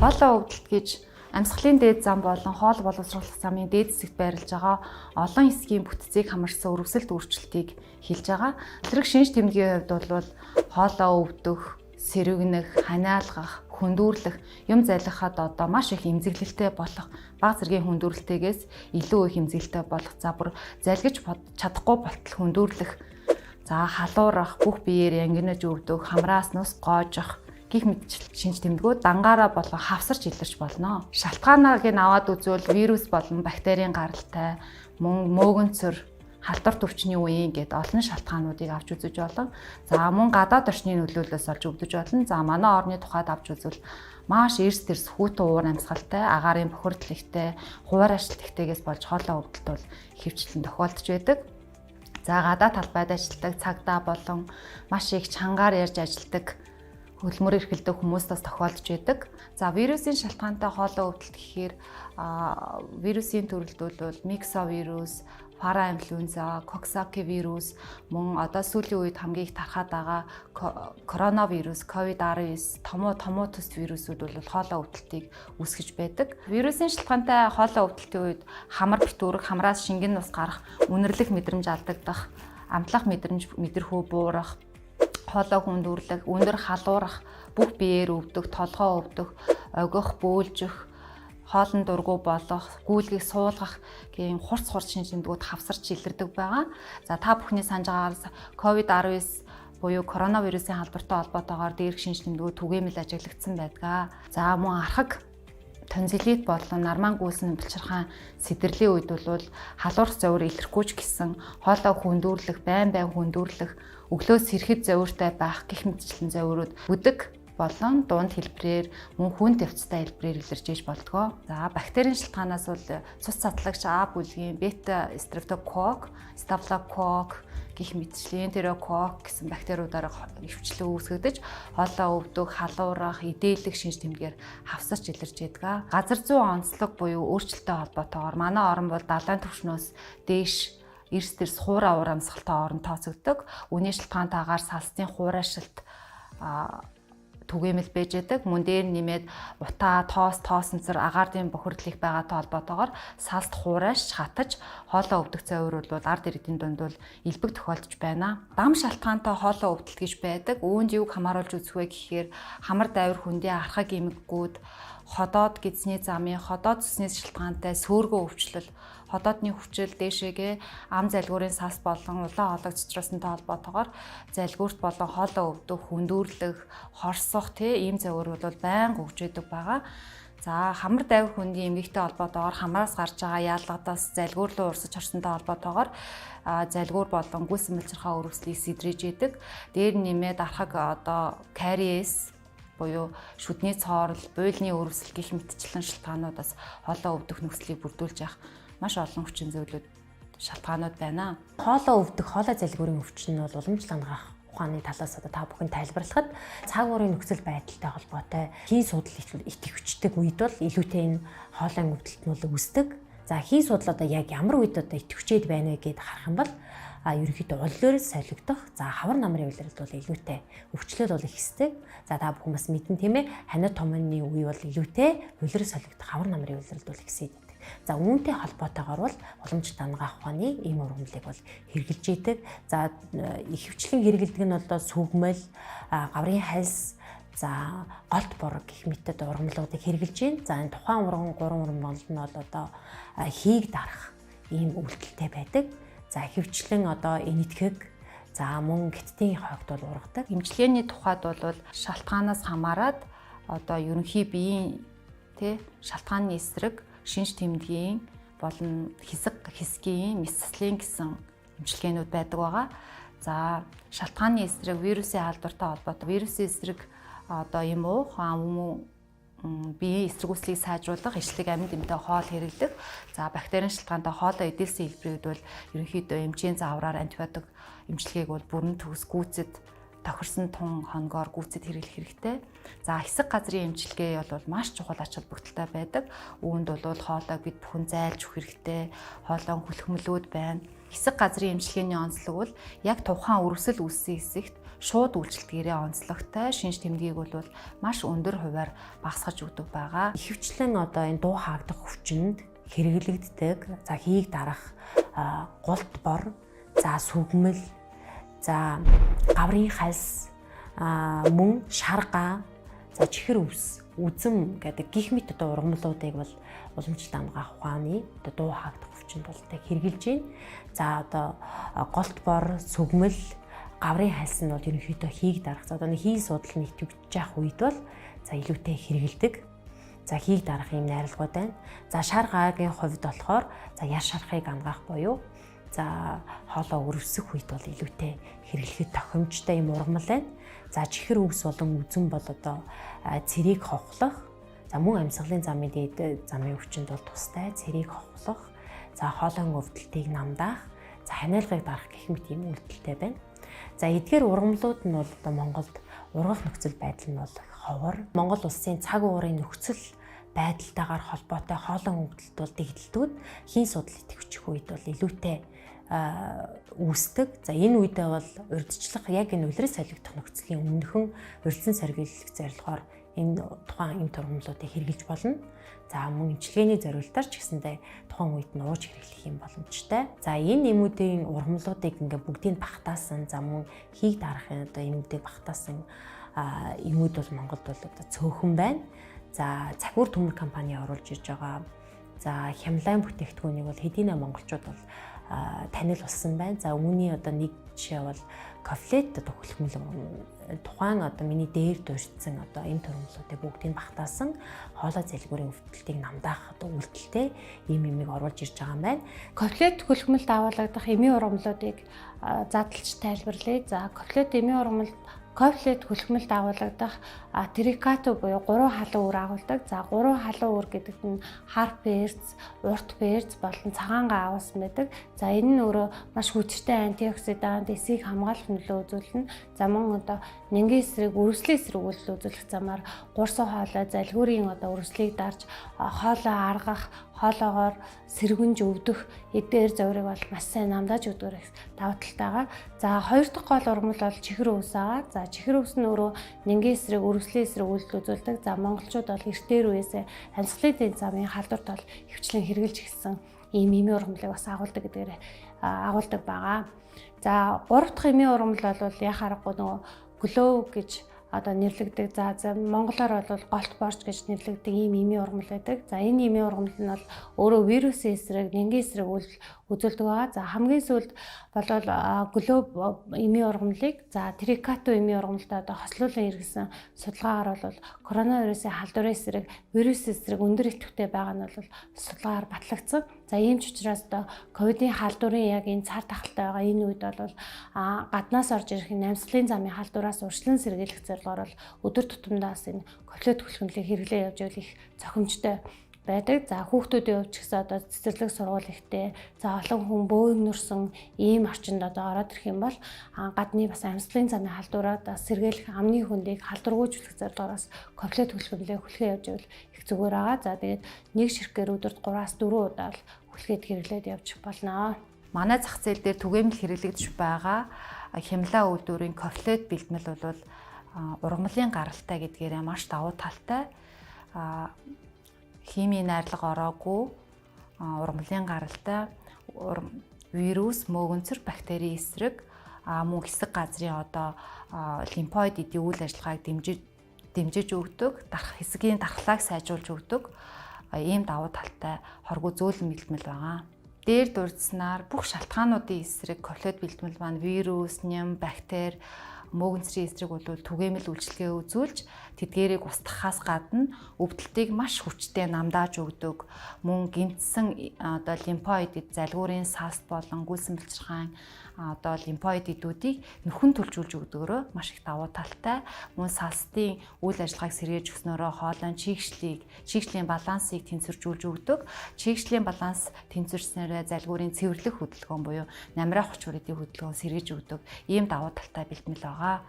Хоолой өвдөлт гэж амьсгалын дээд зам болон хоол боловсруулах замын дээд хэсэгт байрлаж байгаа олон хэсгийн бүтцийг хамарсан өрөвсөлт өөрчлөлтийг хэлж байгаа. Илрэг шинж тэмдгийн хувьд бол хоолой өвдөх, сэрвэгнэх, ханиалгах, хөндүүрлэх, юм залгахад одоо маш их эмзэглэлтэй болох, баг зэргийн хөндүүрлэлтэйгээс илүү их эмзэглэлтэй болох, за бүр залгиж чадахгүй болтол хөндүүрлэх, за халуурах, бүх биеэр янгинаж өвдөх, хамраас нүс гоожих гих мэт шинж тэмдгүүд дангаараа болон хавсарч илэрч болно. Шалтгааныг нь аваад үзвэл вирус болон бактерийн гаралтай, мөн мөөгөнцөр, халдвар төвчний үеийн гээд олон шалтгаануудыг авч үзэж болно. За мөн гадаад орчны нөлөөллөөс олж өвдөж болно. За манай орны тухайд авч үзвэл маш эрс тэрс хүйтэн уур амьсгалтай, агаарын бохирдол ихтэй, хуваар ажилт ихтэйгээс болж хоолой өвдөлт бол ихэвчлэн тохиолдож байдаг. За гадаад талбайд ажилладаг цагдаа болон маш их чангаар ярьж ажилладаг, хөдөлмөр эрхэлдэг хүмүүст бас тохиолдож байдаг. За вирусын шалтгаантай хоолой өвдөлт гэхээр вирусын төрөлд бол миксовирус, параинфлюенза, коксаки вирус, мөн одоо сүүлийн үед хамгийн их тархаад байгаа коронавирус, COVID-19, томуу томуу төс вирусүүд бол хоолой өвдөлтийг үүсгэж байдаг. Вирусын шалтгаантай хоолой өвдөлтийн үед хамар битүүрэх, хамраас шингэн нус гарах, үнэрлэх мэдрэмж алдагдах, амтлах мэдрэмж мэдрэхүй буурах, хоолой хүндүрлэх, өндөр халуурах, бүх биеэр өвдөх, толгой өвдөх, огих, бөөлжих, хоолнд дургүй болох, гүйлгийг суулгах гэх хурц хурц шинж тэмдгүүд хавсарч илэрдэг байгаа. За та бүхний санаж байгаагаар COVID-19 буюу коронавирусын халдвартай холбоотойгоор дээрх шинж тэмдгүүд түгээмэл ажиглагдсан байдаг. За мөн архаг тонзиллит болон нармаан гүйсэн булчирхаан сэтэрлийн үед бол халуурах зовир илэрхгүй ч гэсэн хоолой хүндүүрлэх, байн байн хүндүүрлэх, өглөө сэрхэд зовиртай байх гэх мэтчлэн зовирууд бүдэг болон дунд хэлбэрээр, мөн хүн тавцтай хэлбэрээр илэрч иж болдгоо. За бактерийн шалтгаанаас бол цус цадлагч А бүлгийн бета стрептококк, стафилококк гэх мэтчлийн энтерококк гэсэн бактериудаар өвчлөө үүсгэгдэж хоолой өвдөх, халуурах, идээлэх шинж тэмдгээр хавсарч илэрч байдаг. Газар зүйн онцлог буюу өөрчлөлттэй холбоотойгоор манай орон бол далайн түвшнөөс дээш эрс тэрс хуурай уур амьсгалтай орон тооцогддог. Үүний шалтгаантайгаар салстын хуурайшилт түгээмэл байж байдаг. Мөн дээр нэмээд утаа, тоос, тоосонцор, агаарын бохирдол их байгаатай холбоотойгоор салст хуурайш хатаж хоолой өвдөх зовир бол ард иргэдийн дунд бол элбэг тохиолдож байна. Дам шалтгаантай хоолой өвдөлт гэж байдаг. Үүнд юуг хамааруулж үзэх вэ гэхээр хамар дайвар хөндийн архаг эмгэгүүд, ходоод гэдэсний замын ходоод цусны шалтгаантай сөөргөө өвчлөл, ходоодны хүчил дээшээгээ ам залгуурын сас болон улаан хоолой цочролсонтой холбоотойгоор залгуурт болон хоолой өвдөх, хүндүүрлэх, хорсох тий ийм зовир бол байнга өгчээдэг байгаа. За хамар дайвар хөндийн эмгэгтэй холбоотойгоор хамраас гарч байгаа яалгадаас залгуур руу урсаж хорсонтой холбоотойгоор залгуур болон гүйсэн мэлчирхаа өрөвслийг сэдрэж идэг. Дээр нэмээд архаг одоо кариес буюу шүдний цоорол, буйлны өрөвсөл гэх мэтчлэн шалтгаануудаас хоолой өвдөх нөхцөлийг бүрдүүлж явах маш олон хүчин зүйлүүд, шалтгаанууд байна. Хоолой өвдөх, хоолой залгуурын өвчин нь бол уламжлал анагаах ухааны талаас одоо та бүхэн тайлбарлахад цаг уурын нөхцөл байдалтай холбоотой хийн судал идэвхждэг үед бол илүүтэй энэ хоолойн өвдөлт нь бол үүсдэг. За хийн судал одоо яг ямар үед одоо идэвхжээд байна вэ гэд харах юм бол ерөнхийдөө улирлоор солигдох, за хавар намрын улиралд бол илүүтэй өвчлөл бол ихсдэг. За та бүхэн бас мэднэ тийм ээ, ханиад томооны үе бол илүүтэй улирал солигдох, хавар намрын улиралд бол ихсээд байдаг. За үүнтэй холбоотойгоор бол уламжлалт анагаах ухааны ийм ургамлыг бол хэрэгжилж идэг. За ихэвчлэн хэрэгэлдэг нь бол сүгмэл, гаврын хальс, за голт борог гэх мэт ургамлуудыг хэрэгжилж байна. За энэ тухайн урган гурван ургамал нь бол одоо хийг дарах ийм үйлдэлтэй байдаг. За ихэвчлэн одоо энэтхэг, за мөн геттийн хойгт бол ургадаг. Эмчилгээний тухайд бол шалтгаанаас хамаарат одоо ерөнхий биеийн тий шалтгааны эсрэг шинж тэмдгийн болон хэсэг хэсгийн мэс заслын гэсэн эмчилгээнүүд байдаг байгаа. За шалтгааны эсрэг вирусын халдвартай холбоотой вирусын эсрэг одоо юм уу мөн биеийн эсэргүүцлийг сайжруулах, ишлэг амьд эмтэй хоол хэрэглэх. За бактерийн шалтгаантай хоолой эдэлсэн хэлбэрүүд бол ерөнхийдөө эмчийн заавраар антибиотик эмчилгээг бол бүрэн төгс гүйцэд тохирсон тун хоногоор гүйцэд хэрэглэх хэрэгтэй. За хэсэг газрын эмчилгээ бол маш чухал ач холбогдолтой байдаг. Үүнд бол хоолойг бид бүхэн зайлж өгөх хэрэгтэй. Хоолойн хүлхмөлүүд байна. Хэсэг газрын эмчилгээний онцлог бол яг тухайн өрөвсөл үүссэн хэсэгт шууд үйлчлэлтгээрээ онцлогтой шинж тэмдгийг бол маш өндөр хувиар багасгаж өгдөг байгаа. Ихэвчлэн одоо энэ дуу хаагдах өвчнөд хэрэглэгддэг. За хийг дарах гулт бор, за сүгмэл, за гаврын хальс, мөн шарга, за чихэр өвс, үзэм гэдэг гих мэт одоо ургамлуудыг бол уламжлалт амгаах ухааны одоо дуу хаагдах өвчнөд бол хэрэгжилж байна. За одоо голт бор, сүгмэл, гаврын хальс нь бол ерөнхийдөө хийг дарах. За одоо нэг хий судал нэгтгэж явах үед бол за илүүтэй хэрэгэлдэг. За хийг дарах юм найрлагууд байна. За шар гаагийн хувьд болохоор за яр шарахыг амгаах буюу за хоолоо өрөвсөх үед бол илүүтэй хэрэглэхэд тохиомжтой юм ургамал байна. За чихэр өвс болон үзэн бол одоо цэрийг ховхлох. За мөн амьсгалын замын дээд замын өвчнөд бол тустай цэрийг ховхлох. За хоолойн өвдөлтийг намдаах, за ханиалгыг дарах гэх мэт юм үйлдэлтэй байна. За эдгээр ургамлууд нь бол одоо Монголд ургах нөхцөл байдал нь бол ховор. Монгол улсын цаг уурын нөхцөл байдалтайгаар холбоотой хоолойн өвдөлт бол дэгдэлтүүд хийн судал идэвхжих үед бол илүүтэй үүсдэг. За энэ үедээ бол урьдчилах яг энэ улирал солигдох нөхцөлийн өмнөхөн урьдчилан сэргийлэх зорилгоор энэ тухайн эм тургамлуудыг хэрэгжилж болно. За мөн эмчилгээний зориултаар ч гэсэндээ тухайн үед нь ууж хэрэглэх юм боломжтой. За энэ эмүүдийн ургамлуудыг ингээ бүгдийг багтаасан, за мөн хийг дарахын одоо эмүүдийг багтаасан эмүүд бол Монголд бол одоо цөөхөн байна. За Цахиур төмөр компани оруулж ирж байгаа. За хямлайн бүтээгдэхүүнийг бол хэдийнэ монголчууд бол танил болсон байна. За үүний одоо нэг жишээ бол кофлет одоо хөлхмөл тухайн одоо миний дээр дурдсан одоо эм төрөмлүүдийг бүгдийг багтаасан хоолой залгиурын өвдөлтийг намдаах одоо үйлдэлтэй ийм юмыг оруулж ирж байгаа юм байна. Кофлет хөлхмөлд агуулгадах эмийн ургамлуудыг задлж тайлбарлая. За кофлет эмийн ургамал кофлет хөлхмөлд агуулгадах трикато буюу 3 халуун үр агуулдаг. За 3 халуун үр гэдэгт нь хар перц, урт перц болон цагаан га агуулсан байдаг. За энэ нь өөрөө маш хүчтэй антиоксидант, эсийг хамгаалах нөлөө үзүүлнэ. За мөн одоо нянгийн эсрэг, өрөвслийн эсрэг үйлдэл үзүүлэх замаар гурсан хоолой, залгиурын одоо өрөвслийг дарж хоолой аргах, хоолоогоор сэргэнж өвдөх эдгээр зөврийг бол маш сайн намдааж өгдөг давуу талтай байгаа. За хоёр дахь гол ургамал бол чихэр өвс байгаа. За чихэр өвс нь өөрөө нянгийн эсрэг, өрөвслийн эсрэг үйлдэл үзүүлдэг. За монголчууд бол эртээр үеэсээ амьсгалын дэд замын халдварт бол хөвчлэн хэрэгжилж ирсэн ийм эмийн ургамлыг бас агуулдаг гэдгээр агуулдаг байгаа. За гурав дахь эмийн ургамал бол яхаа аргагүй нөгөө глоу гэж одоо нэрлэгдэг. За монголоор бол голт борч гэж нэрлэгдэг ийм эмийн ургамал байдаг. За энэ эмийн ургамал нь бол өөрөө вирусын эсрэг, нянгийн эсрэг үйлдэл үзүүлдэг байгаа. За хамгийн сүүлд болвол глоб эмийн ургамлыг за трикато эмийн ургамалтай одоо хослуулан хэрэгсэн судалгаагаар бол коронавирусын халдварын эсрэг, вирусын эсрэг өндөр идэвхтэй байгаа нь бол судалгаагаар батлагдсан. За ийм ч учраас одоо ковидын халдварын яг энэ цар тахалтай байгаа энэ үед бол гаднаас орж ирэх амьсгалын замын халдвараас урьдчилан сэргийлэх зорилгоор бол өдөр тутамдаа бас энэ кофлет хөлхөмлийг хэрэглээ явж байвал их зохимжтой байдаг. За хүүхдүүдийн хувьд ч гэсэн одоо цэцэрлэг сургууль ихтэй. За олон хүн бөөнөрсөн ийм орчинд одоо ороод ирэх юм бол гадны бас амьсгалын замын халдвараад сэргийлэх амны хөндийг халдваргүйжүүлэх зорилгоор бас кофлет хөлхөмлийг хүлхээ явж байвал их зүгээр байгаа. За тэгээд нэг ширхгээр өдөрт 3-аас 4 удаа л хүлхээд хэрэглээд явж болно. Манай зах зээл дээр түгээмэл хэрэглэгдэж байгаа хямлаа үйлдвэрийн кофлет бэлтгэл бол ургамлын гаралтай гэдгээрээ маш давуу талтай. Химийн найрлага ороогүй, ургамлын гаралтай, вирус, мөөгөнцөр, бактери эсрэг, мөн хэсэг газрын одоо лимфоид эдийн үйл ажиллагааг дэмжиж өгдөг, дарах хэсгийн дархлааг сайжруулж өгдөг ийм давуу талтай хоргүй зөөлөн бэлтгэл байгаа. Дээр дурдсанаар бүх шалтгаануудын эсрэг кофлет бэлтгэл маань вирус, ням, бактери, мөөгөнцрийн эсрэг бол түгээмэл үйлчилгээ үзүүлж тэдгээрийг устгахаас гадна өвдөлтийг маш хүчтэй намдааж өгдөг. Мөн гэмтсэн одоо лимфоид залгуурын салст болон гүйлсэн бэлчирхайн одоо лимфоид эдүүдийг нөхөн төлжүүлж өгдөгөрөө маш их давуу талтай. Мөн салстын үйл ажиллагааг сэргээж өгснөөрөө хоолойн чийгшлийн балансыг тэнцвэржүүлж өгдөг. Чийгшлийн баланс тэнцвэрснээрээ залгуурын цэвэрлэх хөдөлгөөн буюу намраа хүч хүрээдийн хөдөлгөөн сэргээж өгдөг ийм давуу талтай бэлтгэл байгаа.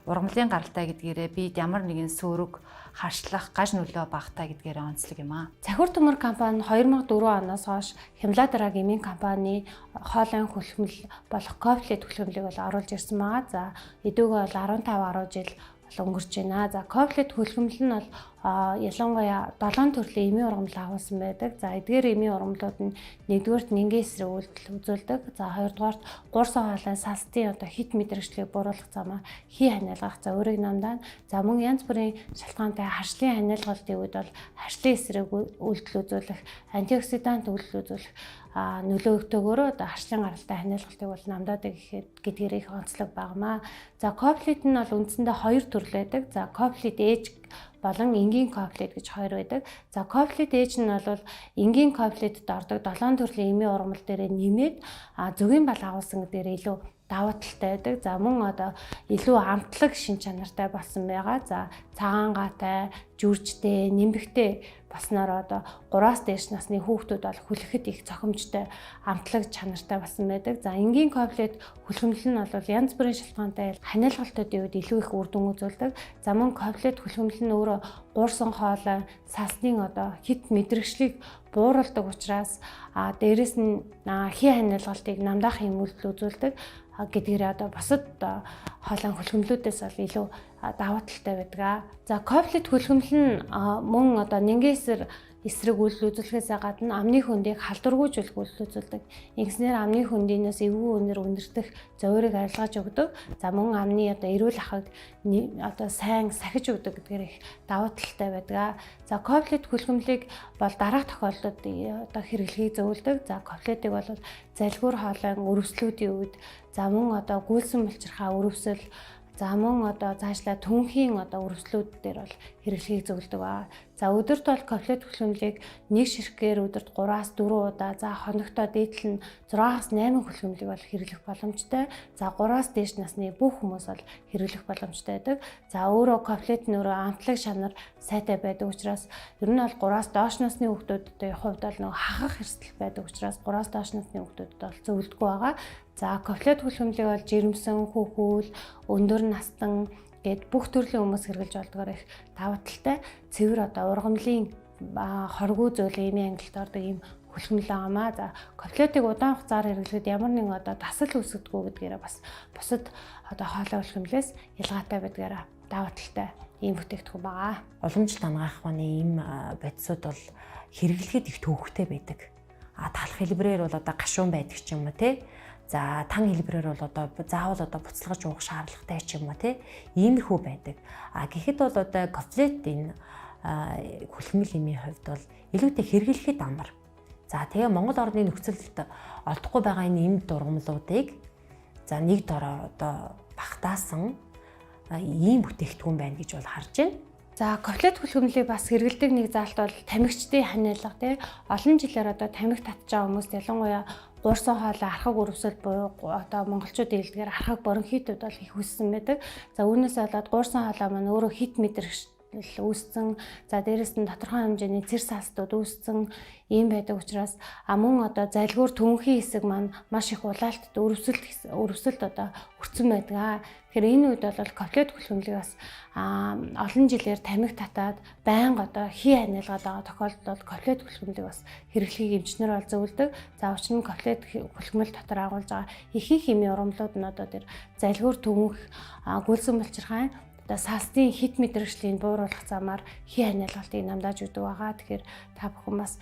Ургамлын гаралтай гэдгээрээ бид ямар нэгэн сөрөг харшлах гаж нөлөө багатай гэдгээрээ онцлог юм аа. Цахир төмөр компани 2004 оноос хойш Хямладраг эмийн компани хоолойн хүлхмэл болох кофлет хүлхмэлийг бол оруулж ирсэн байгаа. За эдүүгээ бол 15 гаруй жил бол өнгөрч байна. За кофлет хүлхмэл нь бол ялангуяа 7 төрлийн эмийн ургамал агуулсан байдаг. За эдгээр эмийн ургамлууд нь нэгдүгээрт нингийн эсрэг үйлдэл үзүүлдэг. За хоёрдугаарт гуурсан хоолойн салстын одоо хит мэдрэгчлийг бууруулах замаар хий ханиалгах, за өөрийг намдаан, за мөн янз бүрийн шалтгаантай харшлын ханиалгалтын үед бол харшлын эсрэг үйлдэл үзүүлэх, антиоксидант үйлдэл үзүүлэх нөлөөгтэйгөөрөө одоо харшлын гаралтай ханиалгалтыг бол намдаадаг гэхэд гэдгээр их онцлог багмаа. За кофлит нь бол үндсэндээ хоёр төрөл байдаг. За кофлит ээж болон энгийн кофлит гэж хоёр байдаг. За кофлит ээж нь бол энгийн кофлитд ордог 7 төрлийн эмийн ургамал дээрээ нэмээд зөгийн бал агуулсан гэдгээр илүү давуу талтай байдаг. За мөн одоо илүү амтлаг шин чанартай болсон байгаа. За цагаан гаатай, жүржтэй, нэмбэгтэй болсноор одоо 3-аас дээш насны хүүхдүүд бол хүлэхэд их цохимжтой амтлаг чанартай болсон байдаг. За энгийн кофлет хүлхэмлэл нь бол янз бүрийн шалтгаантай ханиалгалтуудын үед илүү их үр дүн үзүүлдэг. За мөн кофлет хүлхэмлэл нь өөрөө гуурсан хоолой, салсны одоо хит мэдрэгчлийг бууруулдаг учраас дээрэс нь хий ханиалгалтыг намдаах юм үйлдэл үзүүлдэг гэдгээр одоо бусад хоолойн хүлхэмлүүдээс бол илүү давуу талтай байдаг. За кофлет хүлхэмлэл нь мөн одоо нингээсэр эсрэг үйлдэл үзүүлэхээс гадна амны хөндийг халдваргүйжүүлэх үйлдэл үзүүлдэг. Ингэснээр амны хөндийнээс эвгүй өнөр өндөртөх зовирыг арилгаж өгдөг. За мөн амны одоо эрүүл ахыг одоо сайн сахиж өгдөг гэдгээр их давуу талтай байдаг. За кофлет хүлхэмлийг бол дараах тохиолдолд одоо хэрэглэхийг зөвлөдөг. За кофлетыг бол залгиур хоолойн өрөвслүүдийн үед, за мөн одоо гүйлсэн булчирхаа өрөвсөл, за мөн одоо цаашлаа түнхийн одоо өрөвслүүд дээр бол хэрэглэхийг зөвлөдөг ба. За өдөрт бол кофлет хүлхэмлийг нэг ширхгээр өдөрт 3-аас 4 удаа, за хоногтоо дээдл нь 6-аас 8 хүлхэмлийг бол хэрэглэх боломжтой. За 3-аас дээш насны бүх хүмүүс бол хэрэглэх боломжтой байдаг. За өөрөө кофлет нь өөрөө амтлаг шанар сайтай байдаг учраас ер нь бол 3-аас доош насны хүүхдүүдийн хувьд бол нөгөө хахах эрсдэл байдаг учраас 3-аас доош насны хүүхдүүдэд бол зөвлөдөггүй байгаа. За кофлет хүлхэмлийг бол жирэмсэн, хүүхүүл, өндөр настан гээд бүх төрлийн хүмүүс хэрэглэж болдгоор их давуу талтай цэвэр одоо ургамлын хоргүй зөөлөн эмийн ангилалд ордог ийм хүлхэмл байгаамаа. За кофлетыг удаан хугацаар хэрэглэхэд ямар нэгэн одоо дасал үүсгэдэггүй гэдгээрээ бас бусад одоо хоолой хүлхэмлээс ялгаатай байдгаараа давуу талтай ийм бүтээгдэхүүн байгаа. Уламжлалт анагаах ухааны ийм бодисууд бол хэрэглэхэд их төвөгтэй байдаг. А талах хэлбэрээр бол одоо гашуун байдаг ч юм уу те. За тан хэлбэрээр бол одоо заавал одоо буцалгаж уух шаардлагатай ч юм уу те. Иймэрхүү байдаг. А гэхэд бол одоо кофлет энэ хүлхмэл эмийн хувьд бол илүүтэй хэрэглэхэд амар. За тэгээ Монгол орны нөхцөлд олдохгүй байгаа энэ эм дургамлуудыг за нэг дороо одоо багтаасан ийм бүтээгдэхүүн байна гэж бол харж байна. За кофлет хүлхэмлийг бас хэрэглэдэг нэг заалт бол тамхичдын ханиалга тий. Олон жилээр одоо тамхи татж байгаа хүмүүст ялангуяа гуурсан хоолой архаг өрөвсөл буюу одоо монголчуудын хэлдгээр архаг бронхитууд бол их үүссэн байдаг. За үүнээс болоод гуурсан хоолой маань өөрөө хит мэдрэгч үүссэн. За дээрэс нь тодорхой хэмжээний цэр салстууд үүссэн ийм байдаг учраас мөн одоо залгиур түнхийн хэсэг маань маш их улаалтад өрөвсөлт одоо өртсөн байдаг. Тэгэхээр энэ үед бол кофлет хүлхэмлийг бас олон жилээр тамхи татаад байнга одоо хий ханиалгаад байгаа тохиолдолд бол кофлет хүлхэмлийг бас хэрэглэхийг эмчнэр бол зөвлөдөг. За учир нь кофлет хүлхмэл дотор агуулж байгаа ихэнх химийн ургамлууд нь одоо тэр залгиур түнх, гүйлсэн булчирхай одоо салстын хит мэдрэгчлийн бууруулах замаар хий ханиалгалтыг намдааж өгдөг байгаа. Тэгэхээр та бүхэн бас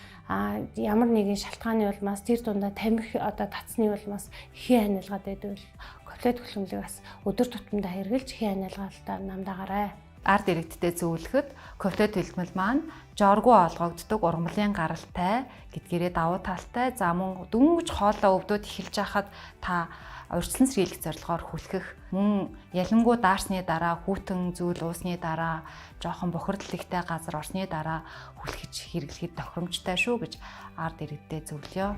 ямар нэгэн шалтгааны улмаас тэр дундаа тамхи одоо татсны улмаас хий ханиалгаад байдаг бол кофлет хүлхэмлийг бас өдөр тутамдаа хэрэглэж хий ханиалгалтаа намдаагаарай. Ард иргэдтэй зөвлөхөд кофлет хүлхмэл маань жоргүй олгогддог ургамлын гаралтай гэдгээрээ давуу талтай. За мөн дөнгөж хоолоо өвдөд эхэлж байхад та урьдчилан сэргийлэх зорилгоор хүлхэх, мөн ялангуй даарсны дараа, хүйтэн зүйл уусны дараа, жоохон бохирдол ихтэй газар орсны дараа хүлхэж хэрэглэхэд тохиромжтой шүү гэж ард иргэдтэй зөвлөё.